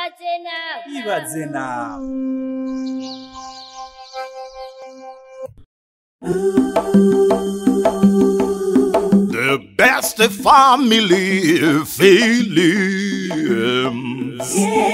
Ibaze nawe. The best family feelings. Yeah.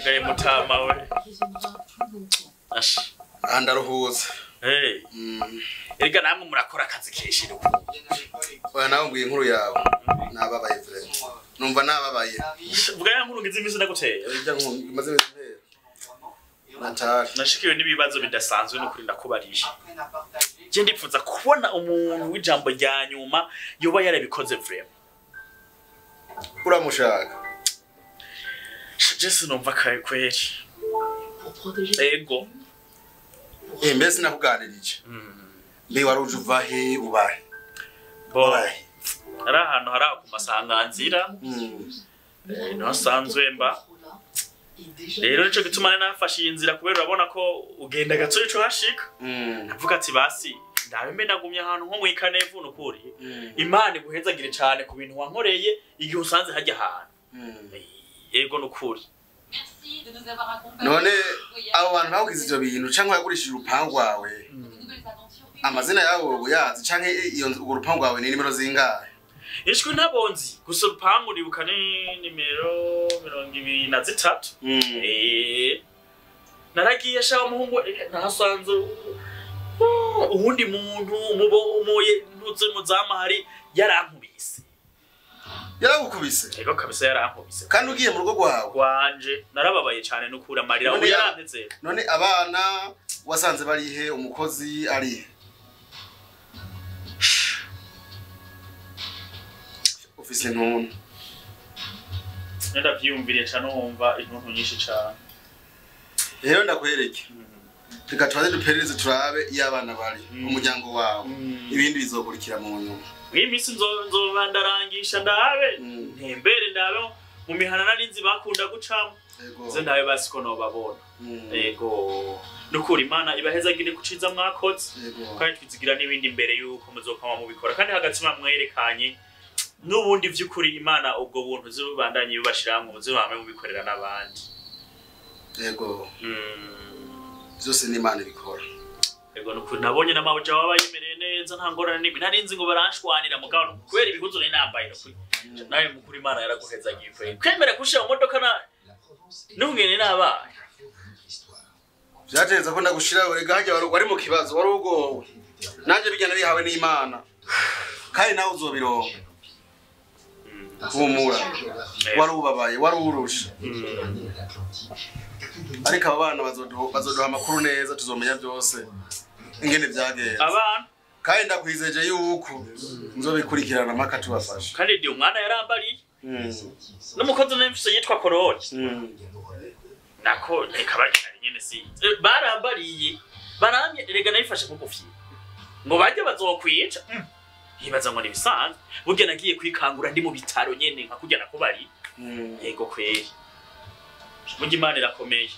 Hey, mutama we. Ash. Andaruhuza. Hey. Erega namwe murakora akazi kenshi nuko. Oya nawe mbwiye inkuru yawe. Nababaye vraiment. Numva nababaye. Vuga ya nkuru ngize imisi ndaguteye. Ibyo nkuru maze imisi ntera. Natari. Nashikiwe n'ibibazo bidasanzwe no kurinda kubarisha. Je ndipfuza kubona umuntu w'ijambo rya nyuma yoba yarabikoze vraiment. Uramushaka. Jesse numva kaye kweri. Ego. Mbese nakuganirije. Mbe waruje uva he ubahe? Bo. Ari ahantu hari ku masanganzira. No sanzwe mba. Rero nico gituma nafashe iyi nzira kubera urabona ko ugenda gato ico hashika. Navuga ati basi ndabe mbe nagumye ahantu nko mwikanevu nukuri. Imana iguhezagire cyane ku bintu wankoreye igihe usanze hajya ahantu. Ego nukuri. None abo bantu bakugize ivyo bintu canke bagurishije urupangu rwawe amazina yabo uyazi canke iyo urwo rupangu rwawe ni nimero zingahe? Ishwi ntabonzi gusa urupangu ndibuka ni nimero 23. Naragiye sha umuhungu nahasanze uwundi muntu umuboye ntuze muzamahari yarankubise. Yaragukubise? Ego kabisa yarankubise. Kandi ugiye mu rugo rwawe? Rwanje narababaye cyane nukura amarira ubu yaranteze. None abana wasanze bari he umukozi ari he? Ufise intuntu. Ndavyiyumviriye cyane wumva intuntu nyinshi cyane. Rero ndakwereke. Reka tubaze duperereze turabe iyo abana bari umuryango wawe ibindi bizokurikira mu nyuma. Mwimisi nzoba ndarangisha ndabe ntembere ndabe mu mihana narinzi bakunda gucamo nze ndabe basiko no babona. Yego nukuri Imana ibahezagire kuciza mwakoze kandi twizigira n'ibindi imbere yuko muzokama mubikora kandi hagatsima mwerekanye n'ubundi vy'ukuri Imana ubwo buntu zibandanye bibashiramwe muzobame mubikorera n'abandi. Yego byose ni Imana ibikora. Ego nukuri nabonye n'amabuja wabayemereye neza nta ngorane n'imwe narinzi ngo baranshwanira mugabo kubera ibihuzo nari nambaye nukuri nawe mukuri Imana yaraguhezagiye kweri kwemera kushira mu modoka na nungene nabaye vyatereza ko ndagushira rega hajya wari mu kibazo wari ugowe nanje bijyana bihawe n'Imana kandi nawe uzobironka humura wari ubabaye wari urusha ariko aba bana bazoduha amakuru neza tuzomenya byose ingene byagenze abana kandi ndakwizeje yuko nzobikurikirana maka tubafasha kandi ndi umwana yarambariye n'umukozi n'imfise yitwa Korori nako reka nyene si barambariye baramye rega nayifashe kugufi ngo bajye bazokwica nkibaza ngo nibisanzwe burya nagiye kwikangura ndi mu bitaro nyene nka kujya nakubari yego kweri burya Imana irakomeye.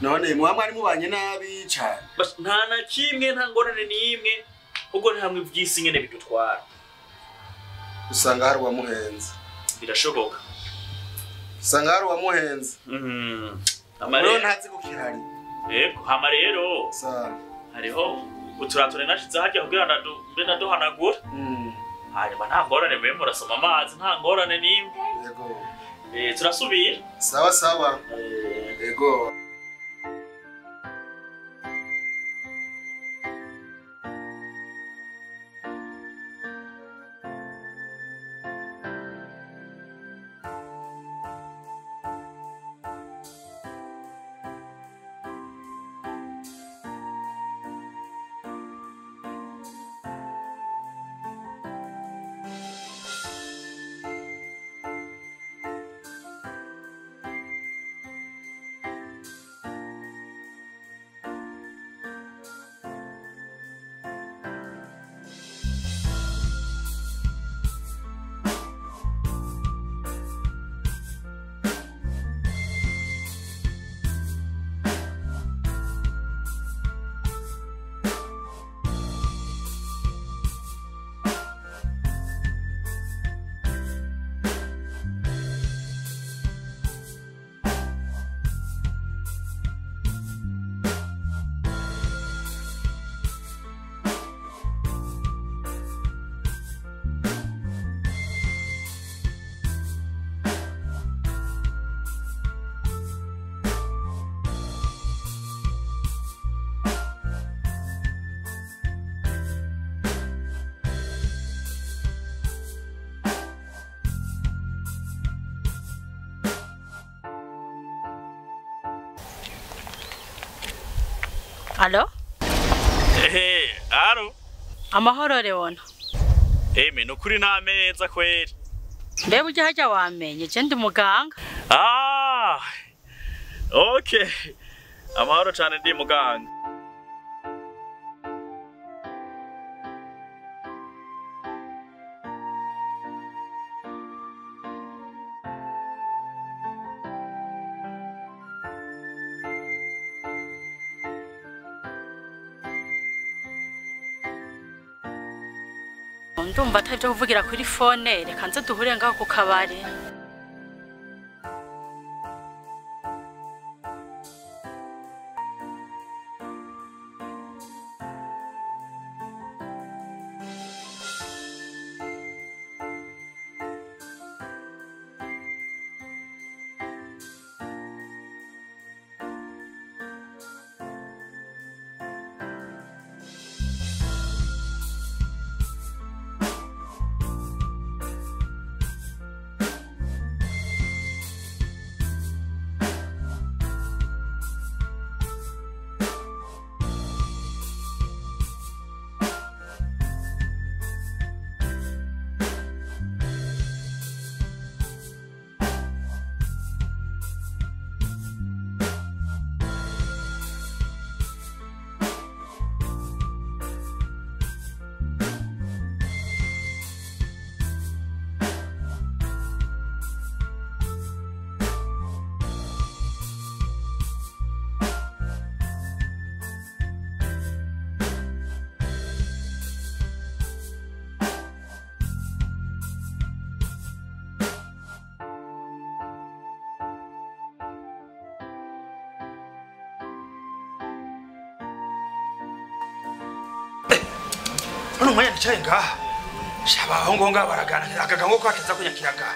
None mwamwe mubanye nabi cyane nta na kimwe nta ngorane n'imwe ubwo nta hamwe by'isi nyene bidutwara usanga hari uwamuhenze birashoboka usanga hari uwamuhenze Amarero ntazi ko kihari yego hama rero hariho Uturato nashize harya kugira mbe ndaduhanagura. Hanyuma nta ngorane, mbe murasoma amazi, nta ngorane n'imwe. Yego. Turasubira. Sawa sawa. Yego. Alo? Ehe, alo. Amahoro Leona. Eme nukuri nameza kweri. Mbe burya hajya wamenye je ndi muganga. Ah. Okay. Amahoro cyane ndi muganga. Ndumva atari byo kuvugira kuri fone, reka nze duhure ngaho ku kabari. Hano mwanya nicaye ngaha shaba aho ngo ngaha baragana akagango ko akeza kunyakiraga.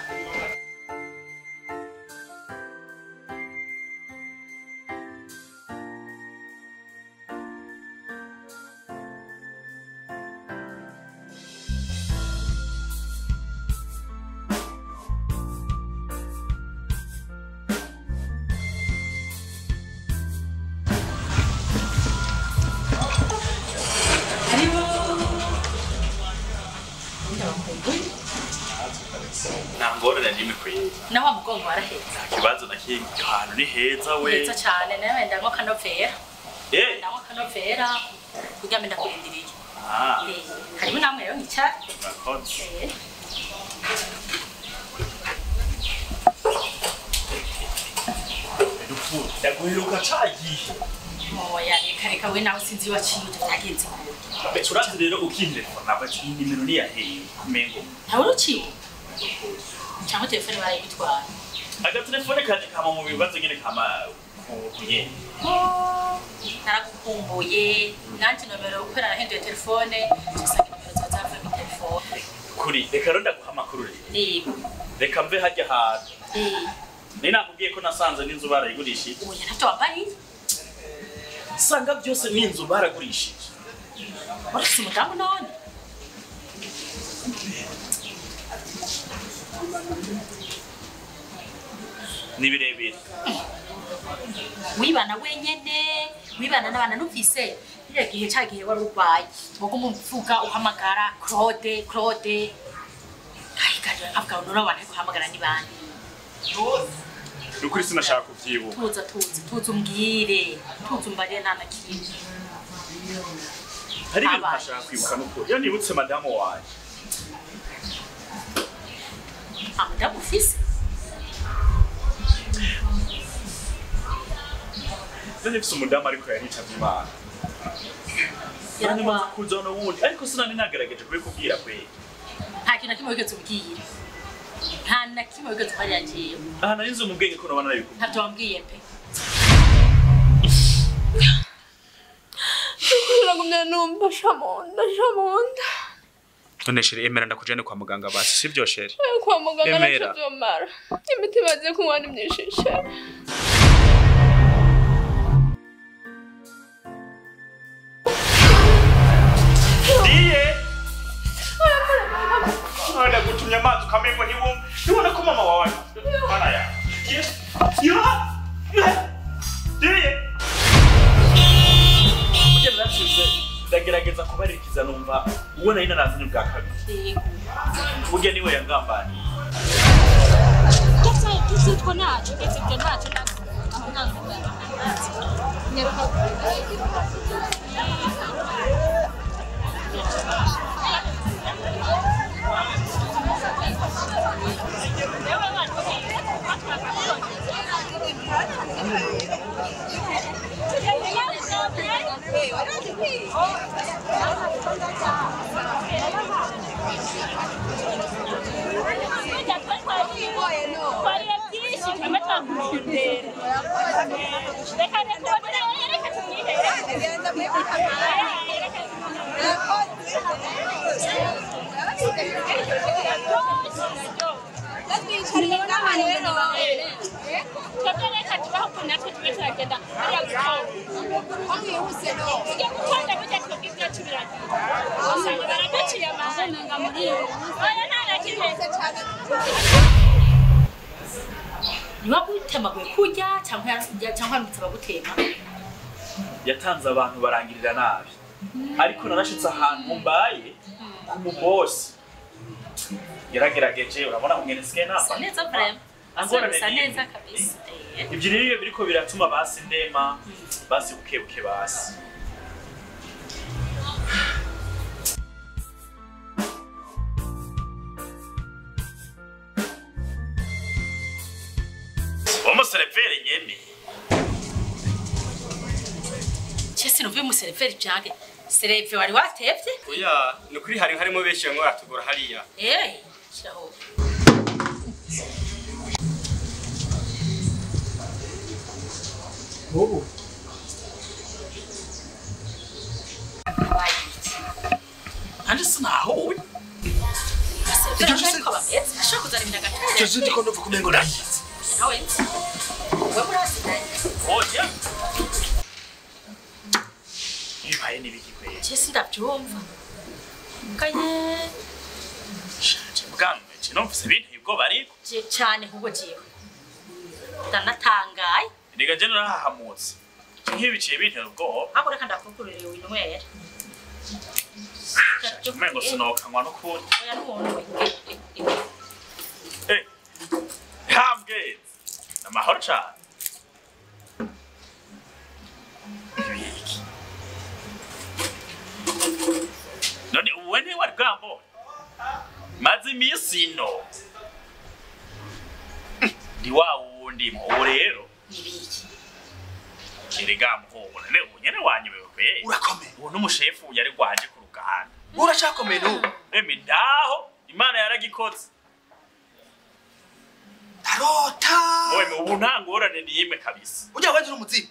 Nangorane ndimi kwiye. Nawa mugongo waraheza. Kibazo na kingi ahantu ni heza we. Heza cyane nawe ndanywa kanovera. Eh, ndanywa kanovera kugira ngo ndakurindiriye. Ah. Eh, harimo namwe rero nyicara. Murakoze. Eh. Ndaguheruka cagiye. Oya reka reka we nawe sinzi waciye byagenze gute. Urazi rero ukintelefona bati iyi nimero ni yaheye kumengo. Ntawe uruciye. Cyangwa telefone barayigutwara. Agatelefone kanje kama mu bibazo nyene kama ku nyene. Naragukumbuye nanjye nomero kubera nahinduye telefone usanga nomero zawe zavuye muri telefone. Kuri reka rero ndaguha amakuru rero. Yego. Reka mve hajya ahantu. Ni nakubwiye ko nasanze n'inzu barayigurishije. Oya ntacyo wambariye. Sanga byose n'inzu baragurishije. Warafise umudamu none? Ni birebire. Wibana wenyene, wibana n'abana numvise kiriya gihe ca gihe wari urwaye. Waguma uvuga uhamagara Claude, Claude. Kahigaje avuga ngo none abantu guhamagara ni bande? Nukuri sinashaka kuvyibuka. Tuza tuza tuza umbwire, tuza umbarire nta na kimwe. Hari ibintu ntashaka kwibuka nukuri. Iyo nibutse madamu wanje. Madamu ufise? Nari mfise umudamu ariko yaritavye Imana. Hanyuma kuzana uwundi ariko sinari nagerageje kubikubwira kweri. Nta kintu na kimwe wigeze ubwira. Nta na kimwe wigeze ubarira jewe. Aha nari nzi mu bwenge ko nobana nabikubwira. Ntavyo wambwiye pe. Nagumye numva shamonda shamonda. None chérie emera ndakujane kwa muganga basi sivyo chérie? Kwa muganga naco vyomara. Imiti baze kunywa ni myinshi chérie. Diye. Ndagutumye amazi ukamengo ntiwumva. Ntibona ko mama wawe mana ya. Yes. Ya. Diye. Ugenda natsinze ndagerageza kubaririkiza numva uwo nari narazanye bwa kabiri. Yego. Burya niwe yangambaniye. Ndetse naco, ndetse naco Niwagutemaguye kurya cyangwa yarutse bagutema. Yatanze abantu barangirira nabi. Ariko narashitse ahantu mbaye ku mubosi. Yaragerageje urabona umwene sike namba. Neza vraiment. Angorane neza kabisa. Ibyo rero biriko biratuma basi ndema basi bukebuke basi. Umusereveri nyene. Chese numve umusereveri byange. Sereve wari watevye? Oya, nukuri hari harimo benshi bamwe baratugora hariya. Shiraho. Bobo. Anje sinaho. Sereve ko bameze. Ashaka kuzana ibintu. Cyo ndiko ndumva kumengo ndayizi. Nawe nzi. Wewe urasigaye. Oya. Ibaye nibiki kweli. Je sindabyumva. Kaye. Shaje bwangu je numvise ibintu ubwoba ariko. Je cyane kuko jewe. Ndanatangaye. Rega je narahahamutse. Nk'ibiciye bintera ubwoba. Ahubwo reka ndakukurire winywere. Umengo sinokanywa n'ukuri. Oya n'umuntu. Habwe. Amahoro cyane. Ibiki. None uwe ntiwari bwambonye. Maze iminsi ino. Ndi wa wundi ubu rero. Ibiki. Erega muhungu none ubu nyene wanyobewe kweri. Urakomeye. Ubu n'umushefu yari gwaje ku ruganda. Urashakomeye n'ubu. Emi ndaho Imana yaragikoze. Tarota. Wewe ubu nta ngorane n'imwe kabisa. Ujya wagira umuzimu.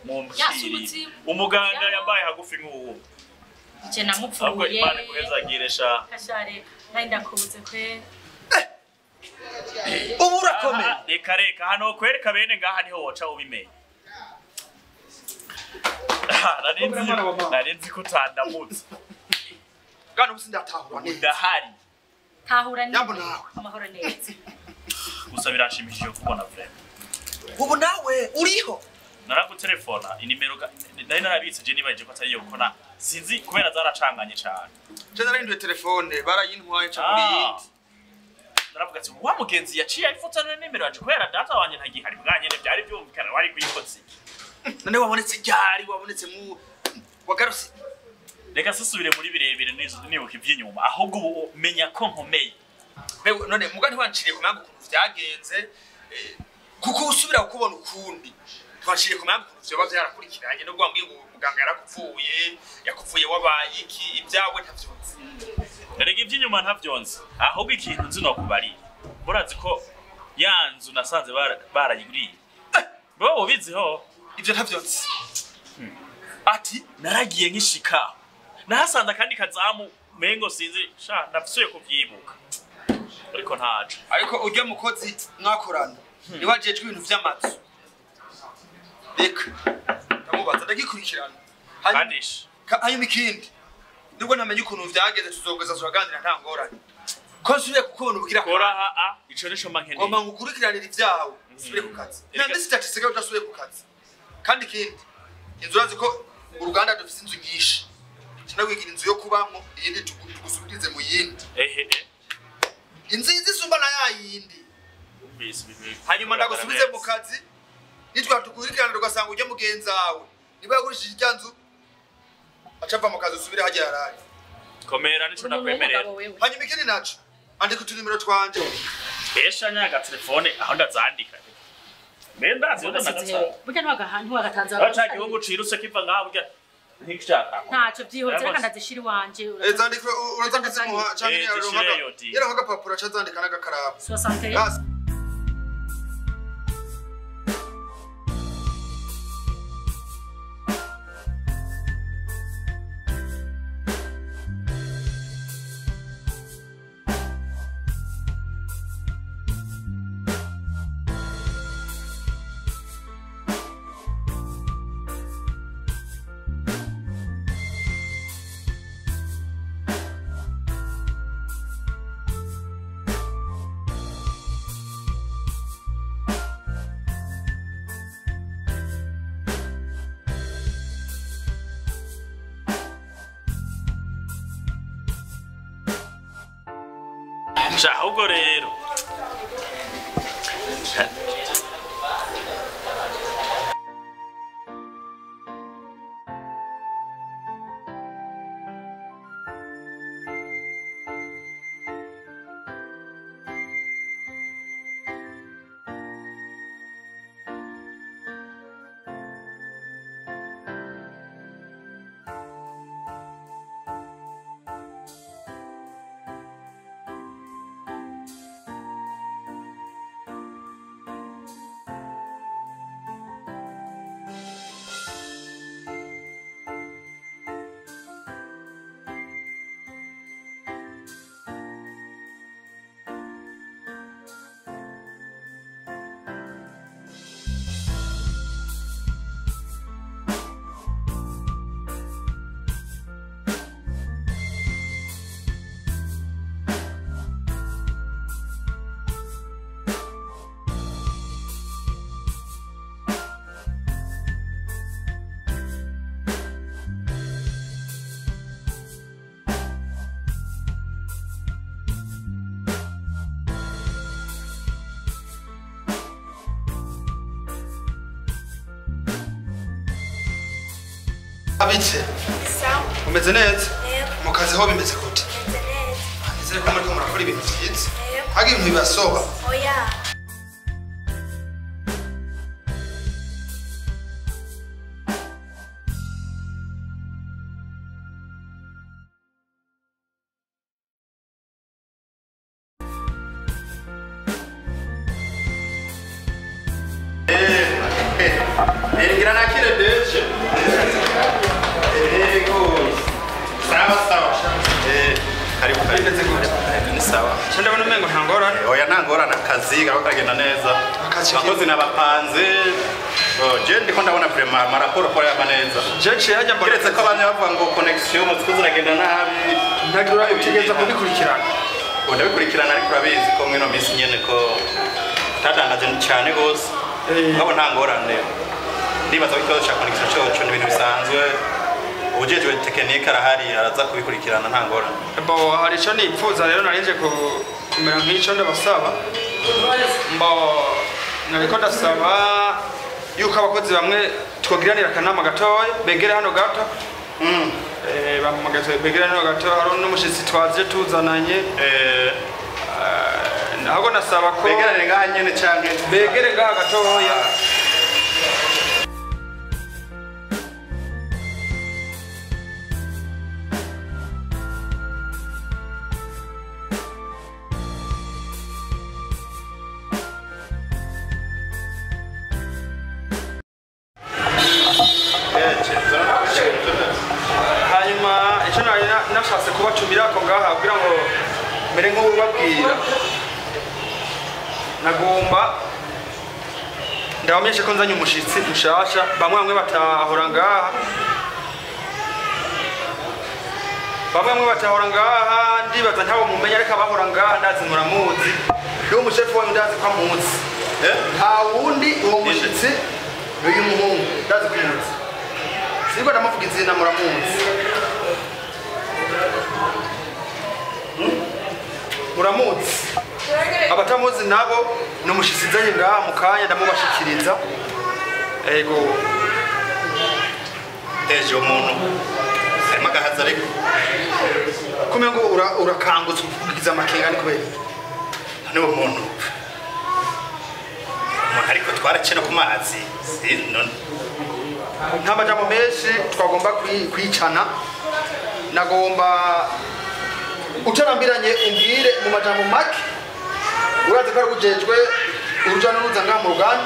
Mumbwire. Umuganga yambaye hagufi nk'uwo. Je namupfuye. Ahubwo Imana iguhezagire sha. Kashare, nari ndakubuze kwe. Ubu urakomeye. Reka reka hano kwereka bene ngaha niho woca ubimenya. Nari nzi ko utandamutse. Kandi ubu sindatahura neza. Udahari. Tahura neza. Yambo nawe. Amahoro neza. Gusa biranshimishije kubona vraiment. Ubu nawe uriho. Naragutelefona inimero nari narabitse je nibaje ko atari yo kuko na sinzi kubera zaracanganye cyane. Je narahinduye telefone barayintwaye nca muri yindi. Naravuga ati wa mugenzi yaciye ayifutsa none nimero yaje kubera data wanje ntagihari bwa nyene byari byumvikana wari kuyikotsa iki. None wabonetse ryari wabonetse mu wagarutse. Reka sisubire muri birebire nibuka ivy'inyuma ahubwo ubu menya ko nkomeye. Bewe none muga ntiwanciriye ku mpamvu ukuntu vyagenze kuko usubira kukubona ukundi. Twashiriye ku mpamvu ukuntu vyoba vyarakurikiranye no gwambwiye ngo muganga yarakuvuye yakuvuye wabaye iki ibyawe ntavyonzi. Erega ivy'inyuma ntavyonzi ahubwo ikintu nzi no kubarira. Murazi ko ya nzu nasanze barayiguriye. Bo ubiziho ivyo ntavyonzi. Ati naragiye nkishika. Nahasanze akandi kazamu mengo sinzi sha ndapsuye kuvyibuka. Ariko ntaco. Ariko urya mukozi mwakorana niwe ajejwe ibintu vy'amazu. Reka ndamubaza ndagikurikirana. Hanyuma ikindi nibwo namenye ukuntu vyageze tuzogeza turaganira nta ngorane. Ko nsubiye kukubona ubugira kora ha ico nico mba nkeneye. Ngomba ngukurikiranira ivyawe usubire ku kazi. Nta minsi itatu isigaye udasubiye ku kazi. Kandi ikindi inzu urazi ko uruganda dufise inzu nyinshi. Sinagwigira inzu yo kubamwo iyindi tugusubirize mu yindi. Ehe. Inzu izisumba na yayindi. Hanyuma ndagusubize mu kazi nitwa tukurikirana tugasanga ujya mugenzi wawe niba yagurishije irya nzu acava mu kazi usubire hajya yaraye. Komera nico nakwemerera. Hanyuma ikindi naco andika utunimero twanje. Esha nyaga telefone aho ndazandika. Mbe ndazi yo ndagatsana. Burya ntiwagahantu wagatanze. Acha gihungu cirutse kiva ngaha burya ntikishaka. Ntaco byihuse reka ndazishira iwanje. Zandika urazanditse muha canke yaronka agapapuro aca azandika n'agakaramu. 61. Ahubwo rero Abice. Sawa. Umeze neza? Yego. Mu kazi ho bimeze gute? Meze neza. Nizere ko muriko murakora ibintu vyiza. Yego. Hagi ibintu bibasoba. Oya. Ngira nakire deje. Yego. Sawa sawa. Karibu karibu. Ni sawa. Ndabona umengo nta ngorane. Oya nta ngorane, akazi kariko karagenda neza. Abakozi n'abapanze. Je ndiko ndabona vraiment amaraporo ko yaba neza. Je ciye hajya mbona kiretse ko abanye bavuga ngo connexion muziko ziragenda nabi. Ntagira utegereza kubikurikirana. Ndabikurikirana ariko urabizi ko mwino minsi nyene ko tadandaje cyane gose. Ngabo nta ngorane. Ndibaza ko ikibazo ca connexion coco ni ibintu bisanzwe. Ubujejwe tekinike arahari araza kubikurikirana nta ngorane. Bo hari ico nipfuza rero narinje kumera nk'ico ndabasaba. Mbo nariko ndasaba yuko abakozi bamwe twogiranira akanama gatoya begere hano gato. Bamagaze begere hano gato, hari n'umushitsi twaje tuzananye. Ahubwo nasaba ko begerane ngaha nyene canke begere ngaha gatoya. Hanyuma icyo nari nashatse kubatumira ko ngaha kugira ngo mere nk'ubabwira, nagomba ndabamenyeshe ko nzanye umushitsi mushasha. Bamwe bamwe batahora ngaha, bamwe batahora ngaha, ndibaza ntabo mumenya, ariko abahora ngaha ndazi muramuzi. N'uwo mushefu wanyu ndazi ko amuzi. Nta wundi uwo mushitsi n'uyu muhungu ndazi ko amuzi. Siko ndamuvuga izina muramuzi. Muramuzi. Abatamuzi nabo ni umushitsi nzanye ngaha mu kanya ndamubashikiriza. Ego. Ejo umuntu harimo agahaza ariko. Kumenya ngo urakangutse uvugiza amakenga ni kubera. None uwo muntu ariko twarakena ku mazi. None nta majambo menshi twagomba kwicana, nagomba utarambiranye umbwire mu majambo make. Urazi ko ari ujejwe uruja n'uruza ngaha mu ruganda,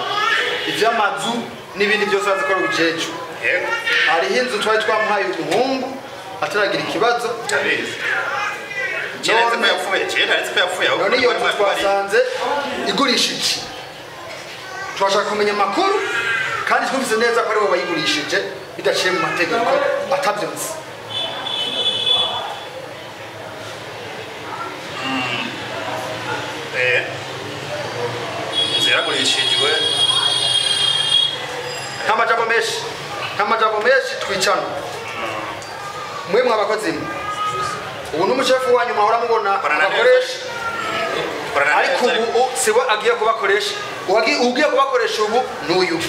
ivy'amazu n'ibindi byose urazi ko ari ujejwe. Yego. Hariho inzu twari twamuhaye umuhungu ataragira ikibazo. None iyo nzu twasanze igurishije, twashaka kumenya amakuru kandi twumvise neza ko aribo bayigurishije bidaciye mu mategeko atavyonse. Inzu yaragurishijwe. Nta majambo menshi, nta majambo menshi twicana. Mwe mwabakozi mwe, ubu n'umushefu wanyu mahora mubona abakoresha, ariko ubu siwe agiye kubakoresha. Ugiye kubakoresha ubu n'uyu.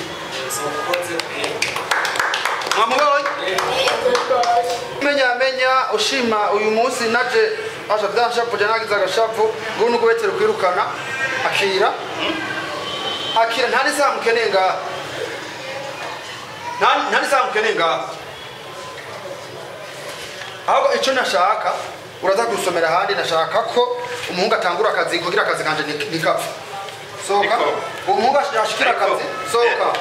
Mwamubonye? Menya ushima uyu munsi naje asha byanshapu je nagize agashapu ngo nukubetera kwirukana akira. Akira nta nisaha mukeneye ngaha. Nta nisaha mukeneye ngaha. Ahubwo ico nashaka uraza gusomera ahandi, nashaka ko umuhungu atangura akazi kugira akazi kanje nikapfa. Sohoka. Umuhungu ashikira akazi. Sohoka.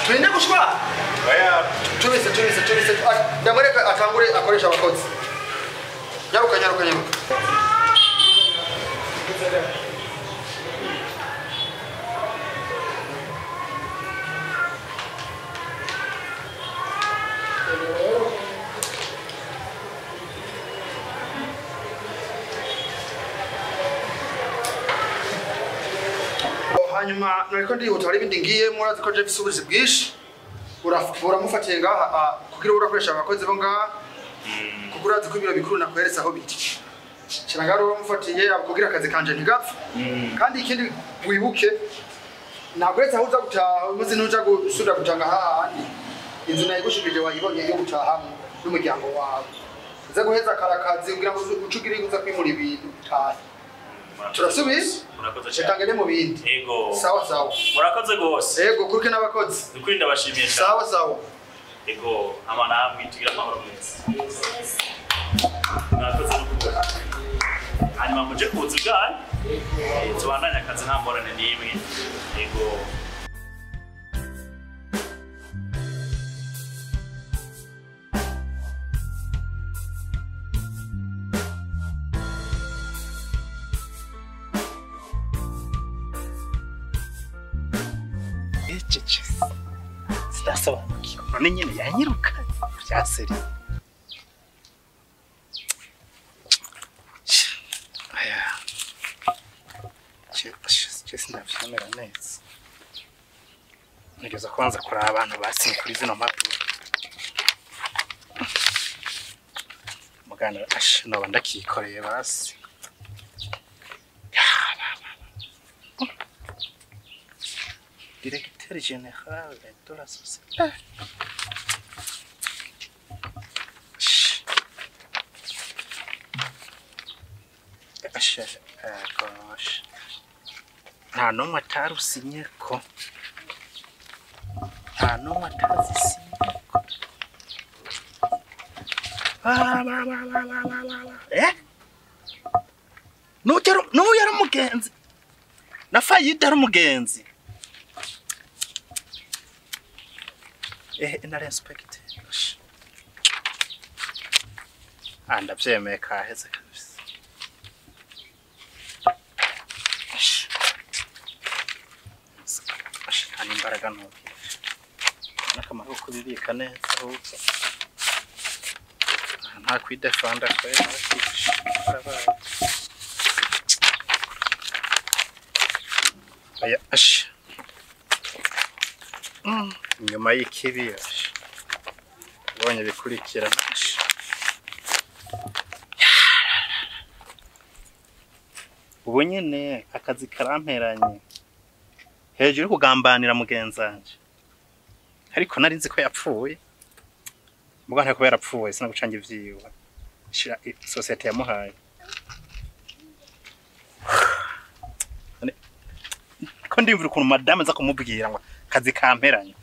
Turinde gushwa. Oya. Tubise. Ndamwereka atangure akoresha abakozi. Nyaruka. Hanyuma nariko ndihuta hari ibindi ngiye murazi ko Jeff ubuzi bwinshi. Uramufatiye ngaha kugira urakoresha abakozi bo ngaha, kuko urazi ko ibiro bikuru nakweretse aho biri. Kirangaro uramufatiye kugira akazi kanje ntigapfa. Kandi ikindi wibuke nakweretse aho uza gutaha, umunsi ntuja gusubira gutanga hahandi. Inzu nayigushikije wayibonye yo gutahamwe n'umuryango wawe. Uza guheza karakazi kugira ngo ucugire uza kwimura ibintu utahe. Turasubiza? Murakoze cyane. Reka ngende mu bindi. Yego. Sawa sawa. Murakoze gose. Yego, kuruke n'abakozi. Nukuri ndabashimiye cyane. Sawa sawa. Yego, ama namwe tugira amahoro meza. Murakoze n'ukuri. Hanyuma muje kuza ubwanyu. Tubandanye akazi nta ngorane n'imwe. Yego. Cece sinasobanukiwe none nyine yanyiruka byaseri. Aya cece sinavyemera neza. Nigeza kubanza kuraba abantu basinye kuri zino mpapuro. Mugana ashe noba ndakikoreye basi. Directeur général de la société. Nta n'umwe atarusinye ko. Nta n'umwe atazisinye ko. Eh? N'uyu yari umugenzi. Na Fayida ari umugenzi. Na respect. Ah, ndavyemeye kaheze kabisa. Nta n'imbaraga ntoki. N'akamaro ko kubibika neza ahubwo. Nta kwidefanda kwera barabaye. Aya ash. Inyuma y'ikibi ubonye bikurikira. Ubu nyene akazi karamperanye hejuru kugambanira mugenzanje, ariko nari nzi ko yapfuye. Muga ntako yarapfuye sinagucanga ivyiwe shira societe yamuhaye. Ko ndimvira ukuntu madame aza kumubwira ngo kazi kamperanye.